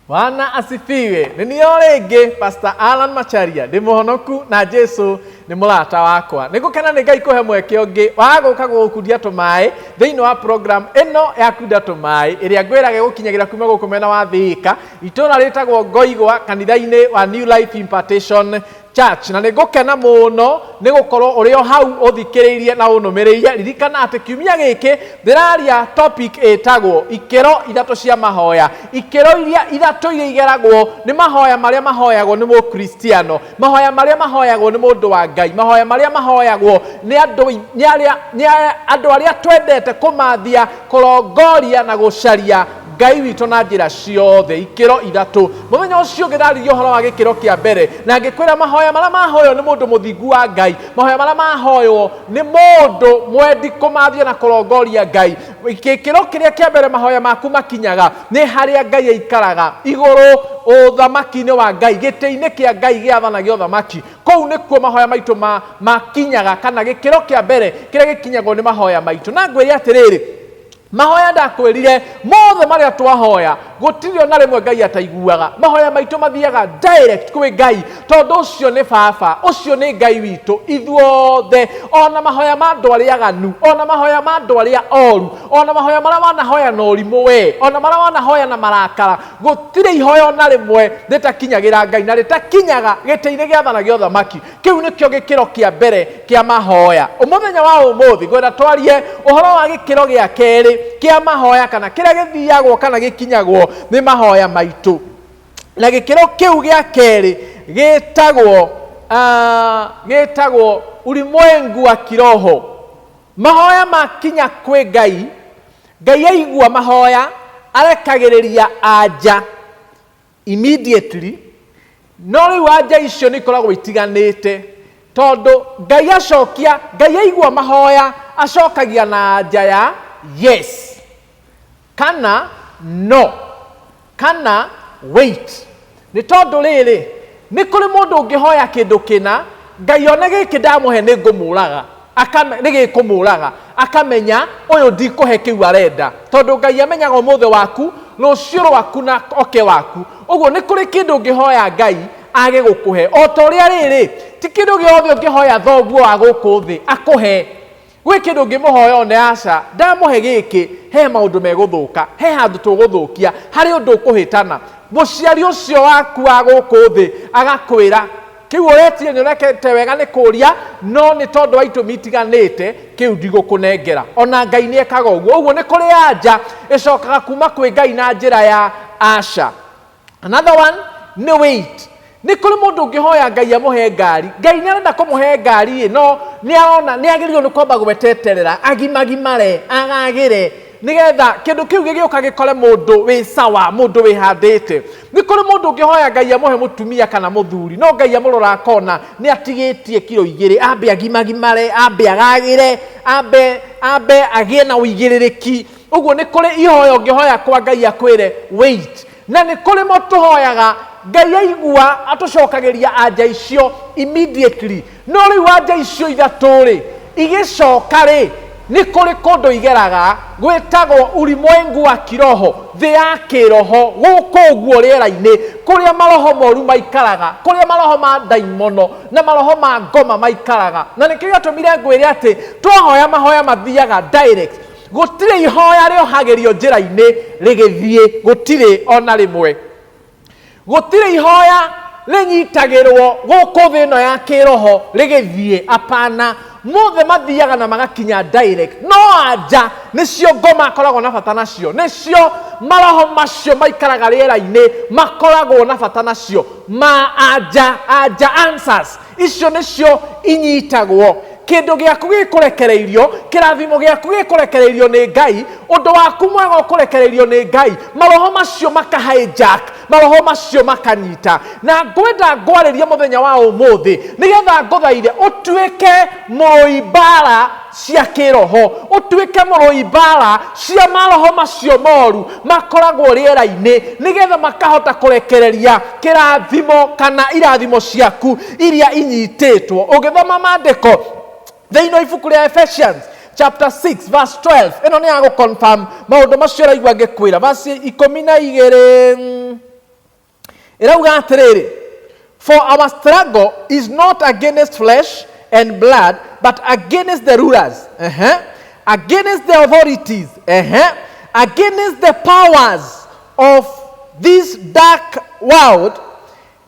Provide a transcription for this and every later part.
Bwana asifiwe. Nĩ niĩ o rĩngĩ Pastor Alan Macharia, ndĩ mũhonoku na Jesu nĩ mũrata wakwa. Nĩ ngũkena nĩ Ngai kũhe mweke ũngĩ wa gũka gũgũkundia tũmaĩ thĩinĩ wa program ĩno ya kunda tũmaĩ ĩrĩa ngwĩraga ĩgũkinyagĩra kuma gũkũ mwena wa Thika, itũũra rĩtagwo Ngoigwa, kanitha-inĩ wa New Life Impartation Church. Na nĩ ngũkena mũno nĩ gũkorwo ũrĩ o hau ũthikĩrĩirie na ũnũmĩrĩirie. Ririkana atĩ kiumia gĩkĩ ndĩraria topic ĩtagwo ikĩro ithatũ cia mahoya. Ikĩro iria ithatũ iria igeragwo nĩ mahoya marĩa mahoyagwo nĩ mũkristiano, mahoya marĩa mahoyagwo nĩ mũndũ wa Ngai, mahoya marĩa mahoyagwo nĩ andũ, nĩ arĩa, nĩ andũ arĩa twendete kũmathia, kũrongoria na gũcaria Ngai witũ na njĩra ciothe. Ikĩro ithatũ. Mũthenya ũcio ũngĩ ndaririe ũhoro wa gĩkĩro kĩa mbere na ngĩkwĩra mahoya marĩa mahoywo nĩ mũndũ mũthingu wa Ngai, mahoya marĩa mahoywo nĩ mũndũ mwendi kũmathia na kũrongoria Ngai. Gĩkĩro kĩrĩa kĩa mbere mahoya maku makinyaga nĩ harĩa Ngai aikaraga, igũrũ ũthamaki-inĩ wa Ngai, gĩtĩ-inĩ kĩa Ngai gĩathana gĩa ũthamaki. Kũu nĩkuo mahoya maitũ makinyaga, kana gĩkĩro kĩa mbere kĩrĩa gĩkinyagwo nĩ mahoya maitũ. Na ngwĩre atĩrĩrĩ, mahoya ndakwĩrire mothe marĩa twahoya gũtirĩ ona rĩmwe Ngai ataiguaga. Mahoya maitũ mathiaga direct kwĩ Ngai, tondũ ũcio nĩ baba, ũcio nĩ Ngai witũ ithuothe. Ona mahoya ma andũ arĩa aganu, ona mahoya ma andũ arĩa oru, ona mahoya marĩa wanahoya na ũrimũ we, ona marĩa wanahoya na marakara, gũtirĩ ihoya ona rĩmwe rĩtakinyagĩra Ngai na rĩtakinyaga gĩtĩ-inĩ gĩathana gĩa ũthamaki. Kĩu nĩkĩo gĩkĩro kĩa mbere kĩa mahoya. Mũthenya wa ũmũthĩ ngwenda twarie ũhoro wa gĩkĩro gĩa kerĩ kĩa mahoya, kana kĩrĩa gĩthiagwo kana gĩkinyagwo nĩ mahoya maitũ. Na gĩkĩro kĩu gĩa kerĩ gĩtagwo ulimwengu wa kiroho. Mahoya makinya kwĩ Ngai, Ngai aigua mahoya arekagĩrĩria anja immediately. No rĩu anja icio nĩ ikoragwo itiganĩte, tondũ Ngai acokia, Ngai aigua mahoya acokagia na anja ya yes kana no kana wait. Nĩ tondũ rĩrĩ, nĩ kũrĩ mũndũ ũngĩhoya kĩndũ kĩna, Ngai one gĩkĩ ndamũhe nĩ ngũmũraga, nĩ gĩkũmũraga, akamenya ũyũ ndikũhe kĩu arenda, tondũ Ngai amenyaga ũmũthĩ waku, rũciũ rwaku na oke waku. Ũguo nĩ kũrĩ kĩndũ ũngĩhoya Ngai age gũkũhe. O ta ũrĩa rĩrĩ, ti kĩndũ gĩothe ũngĩhoya thoguo wa gũkũ thĩ akũhe. Gwĩ kĩndũ ũngĩmũhoya one aca, ndamũhe gĩkĩ, he maũndũ megũthũka, he handũ tũgũthũkia, harĩ ũndũ ũkũhĩtana. Mũciari ũcio waku wa gũkũ thĩ agakwĩra, kĩu ũretire nĩ ũrekete wega nĩ kũria, no nĩ tondũ wa itũmi itiganĩte, kĩu ndigũkũnengera. Ona Ngai nĩ ekaga ũguo. Ũguo nĩ kũrĩ anja ĩcokaga kuma kwĩ Ngai na njĩra ya aca. Another one nĩ wait. Nĩ kũrĩ mũndũ ũngĩhoya Ngai amũhe ngari. Ngai nĩ arenda kũmũhe ngari ĩ, no nĩ arona nĩ agĩrĩirwo nĩ kwamba gweteterera agimagimare, agagĩre, nĩgetha kĩndũ kĩu gĩgĩũka gĩkore mũndũ wĩ sawa, mũndũ wĩhandĩte. Nĩ kũrĩ mũndũ ũngĩhoya Ngai amũhe mũtumia kana mũthuri, no Ngai amũrora akona nĩ atigĩtie kiro igĩrĩ, ambe agimagimare, ambe agagĩre, ambe agĩe na ũigĩrĩrĩki. Ũguo nĩ kũrĩ ihoya ũngĩhoya kwa Ngai akwĩre wait. Na nĩ kũrĩ mo tũhoyaga Ngai aigua atũcokagĩria anja icio immediately. No rĩu anja icio ithatũ rĩ, igĩcoka rĩ, nĩ kũrĩ kũndũ igeraga gwĩtagwo ulimwengu wa kiroho, thĩ ya kĩroho, gũkũ ũguo rĩera-inĩ, kũrĩa maroho moru maikaraga, kũrĩa maroho ma ndaimono na maroho ma ngoma maikaraga. Na nĩkĩo gĩatũmire ngwĩre atĩ twahoya mahoya mathiaga direct. Gũtirĩ ihoya rĩohagĩrio njĩra-inĩ rĩgĩthiĩ, gũtirĩ ona rĩmwe. Gũtirĩ ihoya rĩnyitagĩrwo gũkũ thĩ ĩno ya kĩroho rĩgĩthiĩ, apana. Mothe mathiaga na magakinya direct. No anja nĩcio ngoma akoragwo na bata nacio, nĩcio maroho macio maikaraga rĩera-inĩ makoragwo na bata nacio. Ma anja, anja answers icio nĩcio inyitagwo. Kĩndũ gĩaku gĩkũrekereirio, kĩrathimo gĩaku gĩkũrekereirio nĩ Ngai, ũndũ waku mwega ũkũrekereirio nĩ Ngai, maroho macio maka hijack, maroho macio makanyita. Na ngwenda ngwarĩrie mũthenya wa ũmũthĩ nĩgetha ngũthaithe ũtuĩke mũrũi mbara cia kĩroho, ũtuĩke mũrũi mbara cia maroho macio moru makoragwo rĩera-inĩ, nĩgetha makahota kũrekereria kĩrathimo kana irathimo ciaku iria inyitĩtwo. Ũngĩthoma maandĩko thĩinĩ wa ibuku rĩa Ephesians chapter 6 verse 12, ĩno nĩ ya gũ confirm maũndũ macio ũraigua ngĩkwĩra. Verse ikũmi na igĩrĩ, Ĩrauga atĩrĩrĩ, "For our struggle is not against flesh and blood, but against the rulers, against the authorities, against the powers of this dark world,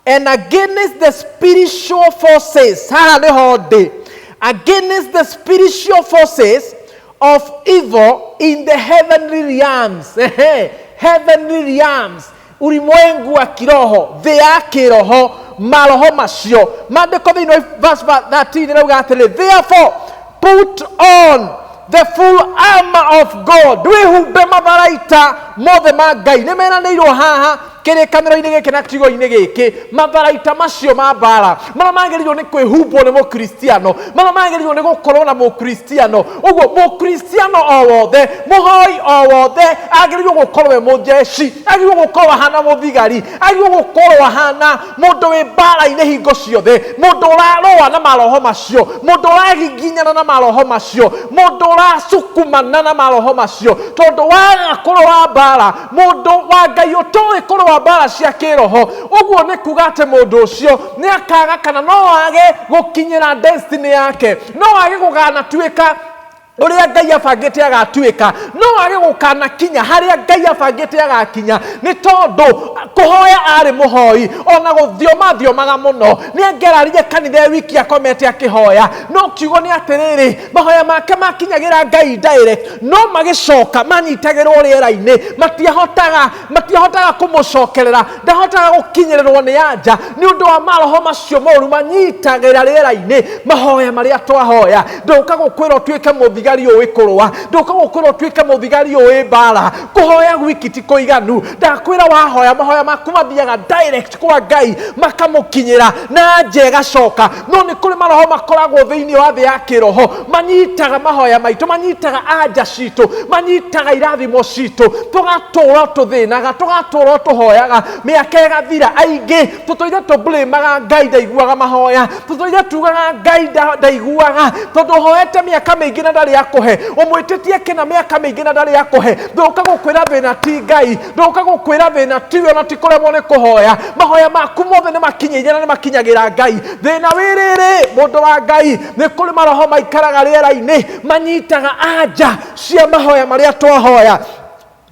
and against the spiritual forces." Haha nĩho ndĩ. "Against the spiritual forces of evil in the heavenly realms." Ehe, heavenly realms, ulimwengu wa kiroho, thĩ ya kĩroho, maroho macio. Maandĩko thĩinĩ wa verse 13 ĩrauga atĩrĩ, "Therefore put on the full armor of God." Wĩhumbe matharaita mothe ma Ngai. Nĩ meranĩirwo haha kĩrĩkanĩro-inĩ gĩkĩ na kiugo-inĩ gĩkĩ, matharaita macio ma mbara marĩa magĩrĩirwo nĩ kwĩhumbwo nĩ mũkristiano, marĩa magĩrĩirwo nĩ gũkorwo na mũkristiano. Ũguo mũkristiano o wothe, mũhoi o wothe, agĩrĩirwo gũkorwo e mũjeshi, agĩrĩirwo gũkorwo ahana mũthigari, agĩrĩirwo gũkorwo ahana mũndũ wĩ mbara-inĩ hingo ciothe, mũndũ ũrarũa na maroho macio, mũndũ ũragiginyana na maroho macio, mũndũ ũracukumana na maroho macio. Tondũ waga kũrũa mbara, mũndũ wa Ngai ũtoĩ kũrũa mbara cia kĩroho, ũguo nĩ kuga atĩ mũndũ ũcio nĩ akaga kana no age gũkinyĩra destiny yake, no age gũganatuĩka ũrĩa Ngai abangĩte agatuĩka, no age gũkanakinya harĩa Ngai abangĩte agakinya. Nĩ tondũ kũhoya arĩ mũhoi, ona gũthioma thiomaga mũno, nĩ angĩararire kanitha e wiki akomete akĩhoya, no kiugo nĩ atĩrĩrĩ, mahoya make makinyagĩra Ngai direct, no magĩcoka manyitagĩrwo rĩera-inĩ, matiahotaga kũmũcokerera, ndahotaga gũkinyĩrĩrwo nĩ anja nĩ ũndũ wa maroho macio moru manyitagĩra rĩera-inĩ mahoya marĩa twahoya. Ndũka gũkwĩra ũtuĩke mũthigari ũĩ kũrũa, ndũka gũkwĩra ũtuĩke mũthigari ũĩ mbara. Kũhoya gwiki ti kũiganu. Ndakwĩra wahoya, mahoya maku mathiaga direct kwa Ngai, makamũkinyĩra na nja ĩgacoka. No nĩ kũrĩ maroho makoragwo thĩinĩ wa thĩ ya kĩroho manyitaga mahoya maitũ, manyitaga anja citũ, manyitaga irathimo citũ, tũgatũra tũthĩnaga, tũgatũra tũhoyaga, mĩaka ĩgathira. Aingĩ tũtũire tũblĩmaga Ngai ndaiguaga mahoya, tũtũire tugaga Ngai ndaiguaga, tondũ ũhoete mĩaka mĩingĩ na ndarĩ akũhe, ũmwĩtĩtie kĩna mĩaka mĩingĩ na ndarĩ akũhe. Ndũka gũkwĩra thĩna ti Ngai, ndũka gũkwĩra thĩna tiwe, ona ti kũremwo nĩ kũhoya. Mahoya maku mothe nĩ makinyĩire na nĩ makinyagĩra Ngai. Thĩna wĩ rĩrĩ, mũndũ wa Ngai, nĩ kũrĩ maroho maikaraga rĩera-inĩ manyitaga anja cia mahoya marĩa twahoya.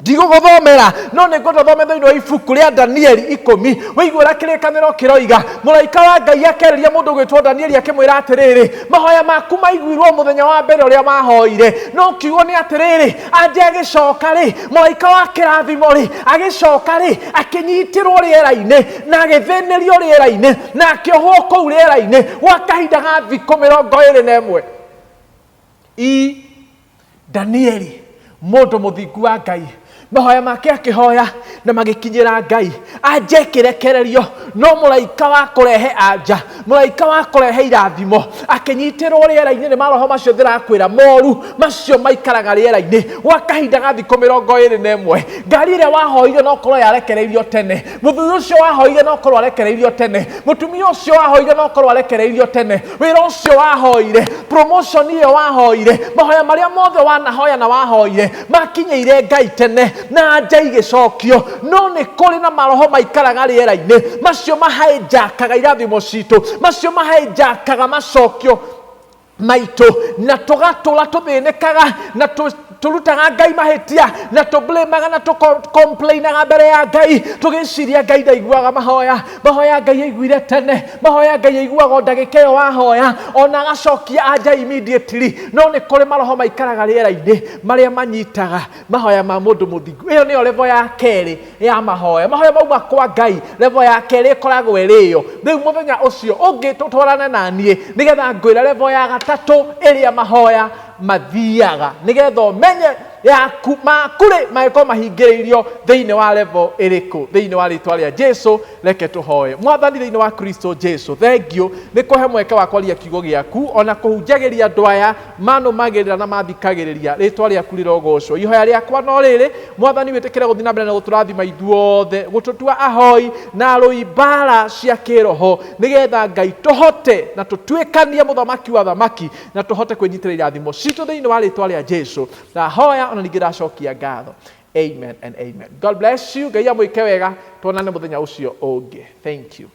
Ndigũgũthomera, no nĩ ngwenda thome thĩinĩ wa ibuku rĩa Danieli 10, wĩigue ũrĩa kĩrĩkanĩro kĩroiga. Mũraika wa Ngai akĩarĩria mũndũ gwĩtwo Danieli akĩmwĩra atĩrĩrĩ, mahoya maku maiguirwo mũthenya wa mbere ũrĩa wahoire. No kiugo nĩ atĩrĩrĩ, anja agĩcoka rĩ, mũraika wa kĩrathimo rĩ, agĩcoka rĩ, akĩnyitĩrwo rĩera-inĩ na agĩthĩnĩrio rĩera-inĩ na akĩohwo kũu rĩera-inĩ gwa kahinda ga thikũ 21. I Danieli, mũndũ mũthingu wa Ngai, mahoya make akĩhoya na magĩkinyĩra Ngai, anja ĩkĩrekererio, no mũraika wa kũrehe anja, mũraika wa kũrehe irathimo, akĩnyitĩrwo rĩera-inĩ nĩ maroho macio ndĩrakwĩra moru, macio maikaraga rĩera-inĩ gwa kahinda ga thikũ 21. Ngari ĩrĩa wahoire no korwo yarekereirio tene, mũthuri ũcio wahoire no korwo arekereirio tene, mũtumia ũcio wahoire no korwo arekereirio tene, wĩra ũcio wahoire, promotion ĩyo wahoire, mahoya marĩa mothe wanahoya na wahoire makinyĩire Ngai tene na anja igĩcokio. No nĩ kũrĩ na maroho maikaraga rĩera-inĩ, macio mahaĩnjakaga irathimo citũ, macio mahaĩnjakaga macokio maitũ, na tũgatũra tũthĩnĩkaga na tũrutaga Ngai mahĩtia na tũblĩmaga na tũcomplainaga mbere ya Ngai, tũgĩciria Ngai ndaiguaga mahoya. Mahoya Ngai aiguire tene, mahoya Ngai aiguaga o ndagĩka ĩyo wahoya, ona agacokia anja immediately. No nĩ kũrĩ maroho maikaraga rĩera-inĩ marĩa manyitaga mahoya ma mũndũ mũthingu. Ĩyo nĩyo level ya kerĩ ya mahoya. Mahoya mauma kwa Ngai, level ya kerĩ ĩkoragwo ĩrĩ ĩyo. Rĩu mũthenya ũcio ũngĩ tũtwarane na niĩ nĩgetha ngwĩre level ya gatatũ ĩrĩa mahoya mathiaga, nĩgetha ũmenye yaku maku rĩ mangĩkorwo mahingĩrĩirio thĩinĩ wa level ĩrĩkũ. Thĩinĩ wa rĩtwa rĩa Jesu, reke tũhoe. Mwathani, thĩinĩ wa Kristo Jesu, thengiũ nĩ kũhe mweke wa kwaria kiugo gĩaku ona kũhunjagĩria andũ aya manũmagĩrĩra na mathikagĩrĩria. Rĩtwa rĩaku rĩrogocwo. Ihoya rĩakwa no rĩrĩ, Mwathani, wĩtĩkĩre gũthiĩ na mbere na gũtũrathima ithuothe, gũtũtua ahoi na arũi mbara cia kĩroho, nĩgetha Ngai tũhote na tũtuĩkanie mũthamaki wa thamaki na tũhote kwĩnyitĩrĩra irathimo citũ thĩinĩ wa rĩtwa rĩa Jesu. Ndahoya ona ningĩ ndacokia ngatho. Amen and amen. God bless you. Ngai amwĩke wega. Tuonane mũthenya ũcio ũngĩ. Thank you.